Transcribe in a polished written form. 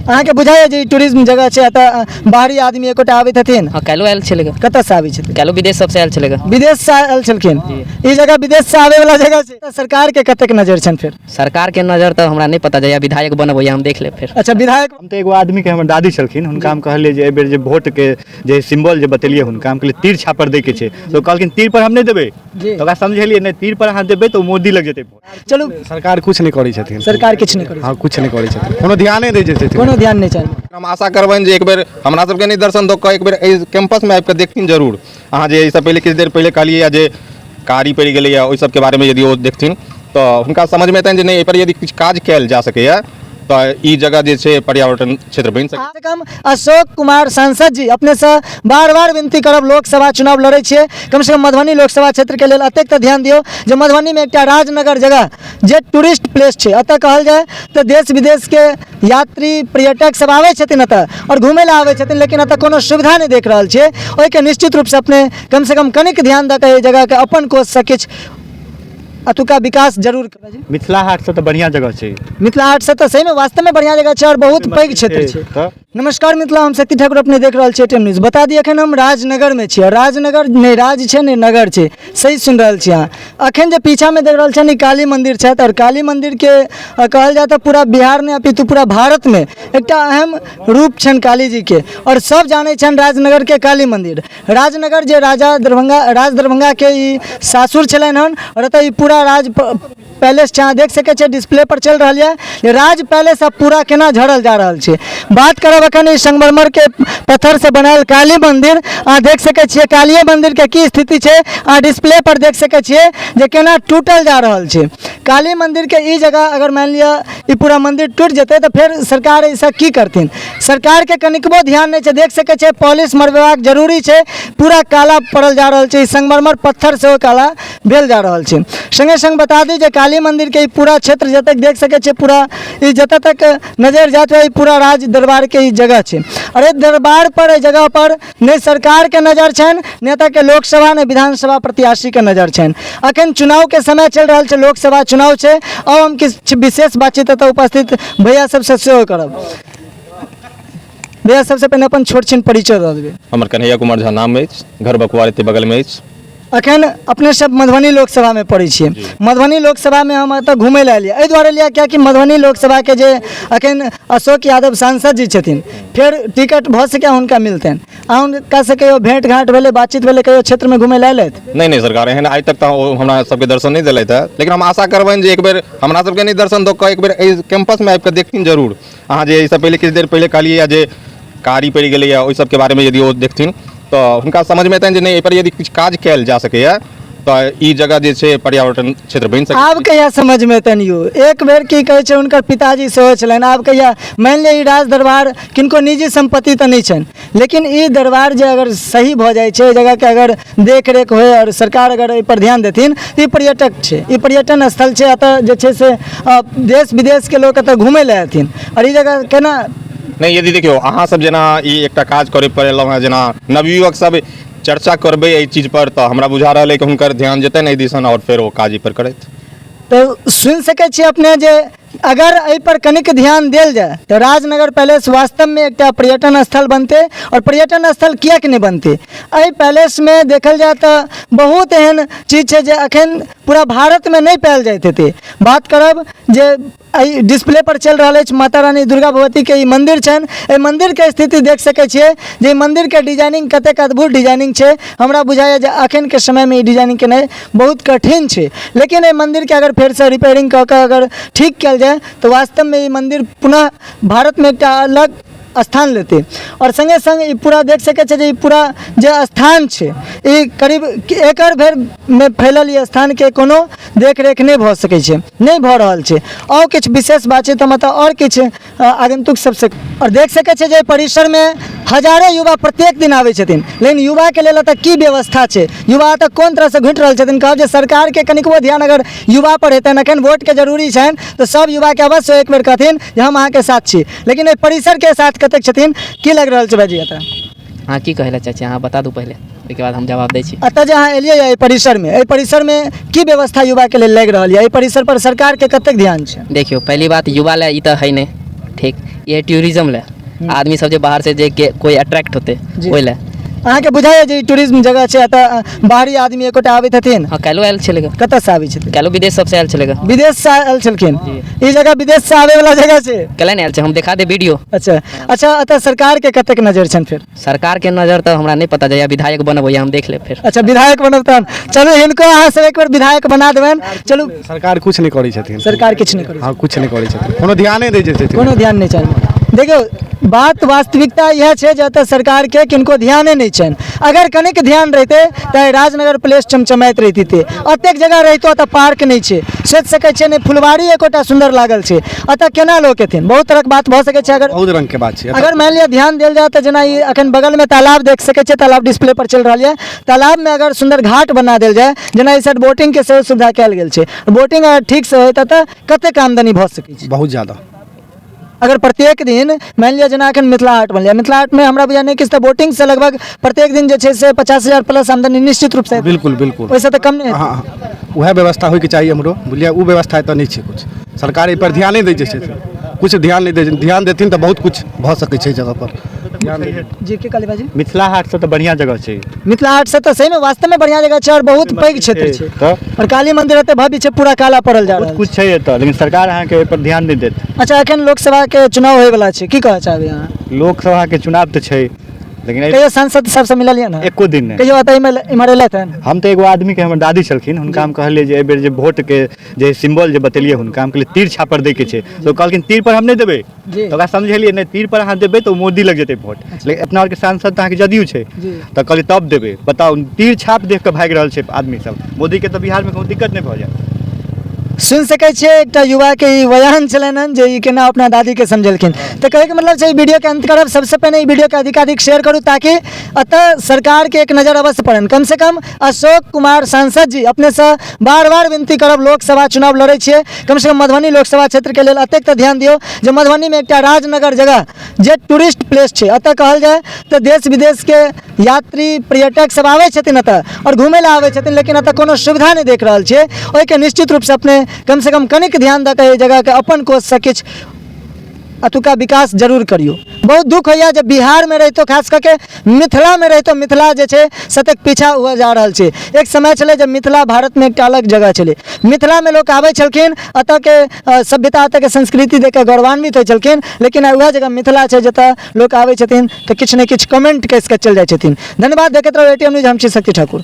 अहाँके बुझाइए जे ई टूरिज्म जगह छै, एतऽ बाहरी आदमी एकोटा आबैत हेथिन? हँ, काल्हिओ आयल छलै। कतऽसँ आबै छथिन? काल्हिओ विदेश सबसँ आयल छलै। विदेशसँ आयल छलखिन? ई जगह विदेशसँ आबै वला जगह छै, तऽ सरकारके कतेक नजर छनि फेर? सरकारके नजर तऽ हमरा नहि पता, जहिया विधायक बनब ओहिया हम देख लेब फेर। अच्छा, विधायक। हम तऽ एगो आदमीके, हमर दादी छलखिन, हुनका हम कहलियै जे एहिबेर जे वोटके जे सिम्बल जे बतेलियै हुनका, हम कहलियै तीर छापर दैके छै, तऽ ओ कहलखिन तीर पर हम नहि देबै। तऽ ओकरा समझेलियै, नहि, तीर पर अहाँ देबै तऽ ओ मोदी लग जेतै वोट। चलू, सरकार किछु नहि करै छथिन। सरकार किछु नहि करै? हँ, किछु नहि करै छथिन, कोनो ध्याने नहि दै छथिन। कोनो ध्यान नहि छनि। हम आशा करबनि जे एक बेर हमरा सबके नहि दर्शन दऽ कऽ एक बेर एहि कैंपसमे आबि कऽ देखथिन जरूर। अहाँ जे एहिसँ पहिले किछु देर पहिले कहलियै जे कारी पड़ि गेलैए, ओहि सबके बारेमे यदि ओ देखथिन तऽ हुनका समझमे एतनि जे नहि, एहिपर यदि किछु काज कयल जा सकैए तऽ ई जगह जे छै पर्यावरण क्षेत्र बनि सकैए। कम से कम अशोक कुमार सांसद जी, अपनेसँ बार बार विनती करब, लोकसभा चुनाव लड़ै छियै, कमसँ कम मधुबनी लोकसभा क्षेत्रके लेल एतेक तऽ ध्यान दियौ जे मधुबनीमे एकटा राजनगर जगह जे टूरिस्ट प्लेस छै, एतऽ कहल जाय तऽ देश विदेशके यात्री पर्यटक सब आबै छथिन एतऽ आओर घुमै लए आबै छथिन, लेकिन एतऽ कोनो सुविधा नहि देख रहल छियै। ओहिके निश्चित रूपसँ अपने कमसँ कम कनिक ध्यान दऽ कऽ एहि जगहके अपन कोषसँ किछु एतुका विकास जरूर करबै। मिथिला हाट से तऽ बढ़िआँ जगह छै। मिथिला हाट से तऽ सहीमे वास्तवमे बढ़िआँ जगह छै आओर बहुत पैघ क्षेत्र छै। तऽ नमस्कार मिथिला, हम शक्ति ठाकुर, अपने देख रहल छियै एटीएम न्यूज। बता दी, एखन हम राजनगरमे छी आओर राजनगर नहि राज छै नहि नगर छै, सही सुनि रहल छी अहाँ। एखन जे पीछामे देख रहल छियनि ई काली मन्दिर छथि आओर काली मन्दिरके कहल जाय तऽ पूरा बिहार नहि अपितु पूरा भारतमे एकटा अहम रूप छनि काली जीके आओर सब जानै छनि राजनगरके काली मन्दिर। राजनगर जे राजा दरभंगा, राज दरभंगाके ई सासुर छलनि हन आओर एतऽ ई पूरा राज पैलेस छै। अहाँ देख सकै छियै, डिस्प्ले पर चलि रहल यऽ जे राज पैलेस आब पूरा केना झड़ल जा रहल छै। बात करब एखन ई संगमरमरके पत्थरसँ बनायल काली मन्दिर, अहाँ देख सकै छियै कालिए मन्दिरके की स्थिति छै। अहाँ डिस्प्ले पर देख सकै छियै जे केना टूटल जा रहल छै काली मन्दिरके ई जगह। अगर मानि लिअ ई पूरा मन्दिर टूटि जेतै तऽ फेर सरकार एहिसँ की करथिन? सरकारके कनिकबो ध्यान नहि छै। देख सकै छियै, पॉलिश मरबेबाक जरूरी छै, पूरा काला पड़ल जा रहल छै, ई संगमरमर पत्थर सेहो काला भेल जा रहल छै। सङ्गे सङ्ग बता दी जे काली मन्दिरके ई पूरा क्षेत्र जतेक देख सकै छियै, पूरा ई जतऽ तक नजरि जायत ई पूरा राज दरबारके ई जगह छै आओर एहि दरबार पर, एहि जगह पर नहि सरकारके नजर छनि, नहि एतऽके लोकसभा नहि विधानसभा प्रत्याशीके नजर छनि। अखन चुनावके समय चलि रहल छै, लोकसभा चुनाव छै। आउ, हम किछु विशेष बातचीत एतऽ उपस्थित भैया सबसँ सेहो करब। भैया, सबसँ पहिने अपन छोट छिन परिचय दऽ देबै। हमर कन्हैया कुमार झा नाम अछि, घर बकुआर एते बगलमे अछि। अखन अपने सब मधुबनी लोकसभामे पड़ै छियै। मधुबनी लोकसभामे हम एतऽ घुमै लए एलियै, एहि दुआरे एलियै किएकि मधुबनी लोकसभाके जे अखन अशोक यादव सांसद जी छथिन, फेर टिकट भऽ सकैए हुनका मिलतनि। अहाँ हुनकासँ कहियो भेँट घाँट भेलै, बातचीत भेलै, कहियो क्षेत्रमे घुमै लए एलथि? नहि नहि, सरकार एहन आइ तक तऽ ओ हमरा सबके दर्शन नहि देलथि हँ, लेकिन हम आशा करबनि जे एक बेर हमरा सबके नहि दर्शन दऽ कऽ एक बेर एहि कैंपसमे आबि कऽ देखथिन जरूर। अहाँ जे एहिसँ पहिले किछु देर पहिले कहलियै जे कारी पड़ि गेलैए, ओहि सबके बारेमे यदि ओ देखथिन तऽ हुनका समझमे एतनि जे नहि, एहिपर यदि किछु काज कयल जा सकैए तऽ ई जगह जे छै पर्यावरण क्षेत्र बनि सकैए। आब कहिया समझमे एतनि यौ? एक बेर की कहै छै, हुनकर पिताजी सेहो छलनि। आब कहिया? मानि लिअ ई राज दरबार किनको निजी सम्पत्ति तऽ नहि छनि, लेकिन ई दरबार जे अगर सही भऽ जाइ छै, एहि जगहके अगर देख रेख होइ आओर सरकार अगर एहिपर ध्यान देथिन तऽ ई पर्यटक छै, ई पर्यटन स्थल छै। एतऽ जे छै से देश विदेशके लोक एतऽ घुमै लए अथिन आओर ई जगह केना नहि? यदि देखियौ, अहाँ सब जेना ई एकटा काज करै पर एलहुँ हेँ, जेना नवयुवक सब चर्चा करबै एहि चीज पर, तऽ हमरा बुझा रहल अइ कि हुनकर ध्यान जेतनि एहि दिसन आओर फेर ओ काज एहि पर करथि। तऽ सुनि सकै छियै अपने जे अगर एहिपर कनिक ध्यान देल जाय तऽ राजनगर पैलेस वास्तवमे एकटा पर्यटन स्थल बनतै। आओर पर्यटन स्थल किएक नहि बनतै? एहि पैलेसमे देखल जाय तऽ बहुत एहन चीज छै जे अखन पूरा भारतमे नहि पायल जाइत हेतै। बात करब जे एहि डिस्प्ले पर चलि रहल अछि माता रानी दुर्गा भगवतीके ई मन्दिर छनि। एहि मन्दिरके स्थिति देख सकै छियै जे ई मन्दिरके डिजाइनिंग कतेक अद्भुत डिजाइनिंग छै। हमरा बुझाइए जे अखनके समयमे ई डिजाइनिंग केनाइ बहुत कठिन छै, लेकिन एहि मन्दिरके अगर फेरसँ रिपेयरिंग कऽ कऽ अगर ठीक कयल जाय तऽ वास्तवमे ई मन्दिर पुनः भारतमे एकटा अलग स्थान लेतै। आओर सङ्गे सङ्ग ई पूरा देख सकै छै जे ई पूरा जे स्थान छै, ई करीब एकड़ भरिमे फैलल ई स्थानके कोनो देखरेख नहि भऽ सकै छै, नहि भऽ रहल छै। आओर किछु विशेष बात छै तऽ मतलब आओर किछु आगन्तुक सबसँ। आओर देख सकै छै जे एहि परिसरमे हजारो युवा प्रत्येक दिन आबै छथिन, लेकिन युवाके लेल एतऽ की व्यवस्था छै? युवा एतऽ कोन तरहसँ घुटि रहल छथिन? कहब जे सरकारके कनिकबो ध्यान अगर युवा पर हेतनि, एखन वोटके जरूरी छनि, तऽ सब युवाके अवश्य एक बेर कहथिन जे हम अहाँके साथ छी, लेकिन एहि परिसरके साथ कतेक छथिन? की लागि रहल छै भाइजी एतऽ? अहाँ की कहै लए चाहै छी, अहाँ बता दू पहिले, ओहिके बाद हम जवाब दै छी। एतऽ जे अहाँ एलियै एहि परिसरमे, एहि परिसरमे की व्यवस्था युवाके लेल लागि रहल यऽ? एहि परिसर पर सरकारके कतेक ध्यान छै? देखियौ, पहली बात युवा लए ई तऽ है नहि, ठीक ये टूरिज्म ले आदमी सब जे बाहर से जे के कोई अट्रैक्ट होते जी। ओहि ले। अहाँके बुझाइए जे ई टूरिज्म जगह छै, एतऽ बाहरी आदमी एकोटा आबैत हेथिन? हँ, काल्हिओ आयल छलै गे। कतऽसँ आबै छथिन? काल्हिओ विदेश सबसँ आयल छलै गे। विदेशसँ आयल छलखिन? जी। ई जगह विदेशसँ आबै वला जगह छै? काल्हि नहि आयल छै, हम देखा देब वीडियो। अच्छा अच्छा, एतऽ सरकारके कतेक नजर छनि फेर? सरकारके नजर तऽ हमरा नहि पता, जहिया विधायक बनब ओहिया हम देख लेब फेर। अच्छा, विधायक बनब तहन। चलू, हिनको अहाँ सब एक बेर विधायक बना देबनि। चलू। सरकार किछु नहि करै छथिन। सरकार किछु नहि करै? हँ, किछु नहि करै छथिन, कोनो ध्याने दै छथिन। कोनो ध्यान नहि छनि। देखियौ, बात वास्तविकता इएह छै जे एतऽ सरकारके किनको ध्याने नहि छनि। अगर कनिक ध्यान रहितै तऽ राजनगर प्लेस चमचमाइत रहितै। एतेक जगह रहितो एतऽ पार्क नहि छै, सोचि सकै छियै, नहि फुलवारी एकोटा सुन्दर लागल छै। एतऽ केना लोक एथिन? बहुत तरहक बात भऽ सकै छै। अगर बहुत रंगके बात छै। अगर मानि लिअ ध्यान देल जाय तऽ जेना ई अखन बगलमे तालाब देख सकै छियै, तालाब डिस्प्ले पर चलि रहल यऽ, तालाबमे अगर सुन्दर घाट बना देल जाय, जेना ई साइड बोटिंगके सेहो सुविधा कयल गेल छै, बोटिंग अगर ठीकसँ होय तऽ कतेक आमदनी भऽ सकै छै? बहुत ज्यादा। अगर प्रत्येक दिन मानि लिअ जेना एखन मिथिला हाट बनलै, मिथिला हाटमे हमरा बुझाइ नहि किछु तऽ बोटिंगसँ लगभग प्रत्येक दिन जे छै से 50,000 प्लस आमदनी निश्चित रूपसँ हेतै। बिल्कुल बिल्कुल। ओहिसँ तऽ कम नहि हेतै। हँ हँ, उएह व्यवस्था होइके चाही हमरो, बुझलियै? ओ व्यवस्था एतऽ नहि छै किछु। सरकार एहिपर ध्यान नहि दै छै, किछु ध्यान नहि दै छै। ध्यान देथिन तऽ बहुत किछु भऽ सकै छै एहि जगहपर ध्यान जी, की कहलियै भाजी? मिथिला हाट से तऽ बढ़िआँ जगह छै। मिथिला हाट से तऽ सहीमे वास्तवमे बढ़िआँ जगह छै और बहुत पैघ क्षेत्र छै। तऽ और काली मंदिर एते भव्य छै, पूरा काला पड़ल जा बहुत रहल कुछ छै एतऽ, लेकिन सरकार अहाँके एहिपर ध्यान नहि देत। छै। अच्छा, एखन लोकसभा के चुनाव होय वाला छै, की कहऽ चाहबै अहाँ? लोकसभा के चुनाव तऽ छै, लेकिन कहियो सांसद सबसँ मिललियै ने? एको दिन नहि। कहियो एतऽ इम्हर एलथि हन? हम तऽ एगो आदमीके, हमर दादी छलखिन, हुनका हम कहलियै जे एहिबेर जे वोटके जे सिम्बल जे बतेलियै हुनका, हम कहलियै तीर छापर दैके छै, तऽ ओ कहलखिन तीर पर हम नहि देबै। तऽ ओकरा समझेलियै, नहि, तीर पर अहाँ देबै तऽ ओ मोदी लग जेतै वोट, लेकिन अपना आरके सांसद तऽ अहाँके जदयू छै। तऽ कहलियै तब देबै। बताउ, तीर छाप देख कऽ भागि रहल छै आदमी सब मोदीके, तऽ बिहारमे कोनो दिक्कत नहि भऽ जायत? सुनि सकै छियै, एकटा युवाके ई बयान छलनि हन जे ई केना अपना दादीके समझेलखिन। तऽ कहैके मतलब छै, ई वीडियोके अंत करब। सबसँ पहिने ई वीडियोके अधिकाधिक शेयर करू ताकि एतऽ सरकारके एक नजर अवश्य पड़नि। कमसँ कम अशोक कुमार सांसद जी, अपनेसँ बार बार विनती करब, लोकसभा चुनाव लड़ै छियै, कमसँ कम मधुबनी लोकसभा क्षेत्रके लेल एतेक तऽ ध्यान दियौ जे मधुबनीमे एकटा राजनगर जगह जे टूरिस्ट प्लेस छै, एतऽ कहल जाय तऽ देश विदेशके यात्री पर्यटक सब आबै छथिन एतऽ आओर घुमै लए आबै छथिन, लेकिन एतऽ कोनो सुविधा नहि देख रहल छियै। ओहिके निश्चित रूपसँ अपने कमसँ कम कनिक ध्यान दऽ कऽ एहि जगहके अपन कोषसँ किछु एतुका विकास जरूर करियौ। बहुत दुख होइए जे बिहारमे रहितो, खास कऽ के मिथिलामे रहितो, मिथिला जे छै सतत पीछा हुअ जा रहल छै। एक समय छलै जे मिथिला भारतमे एकटा अलग जगह छलै। मिथिलामे लोक आबै छलखिन, एतऽके सभ्यता, एतऽके संस्कृति देख कऽ गौरवान्वित होइ छलखिन, लेकिन आइ उएह जगह मिथिला छै जतऽ लोक आबै छथिन तऽ किछु ने किछु कमेंट कसि कऽ चलि जाइ छथिन। धन्यवाद, देखैत रहू एटीएम न्यूज। हम छी शक्ति ठाकुर।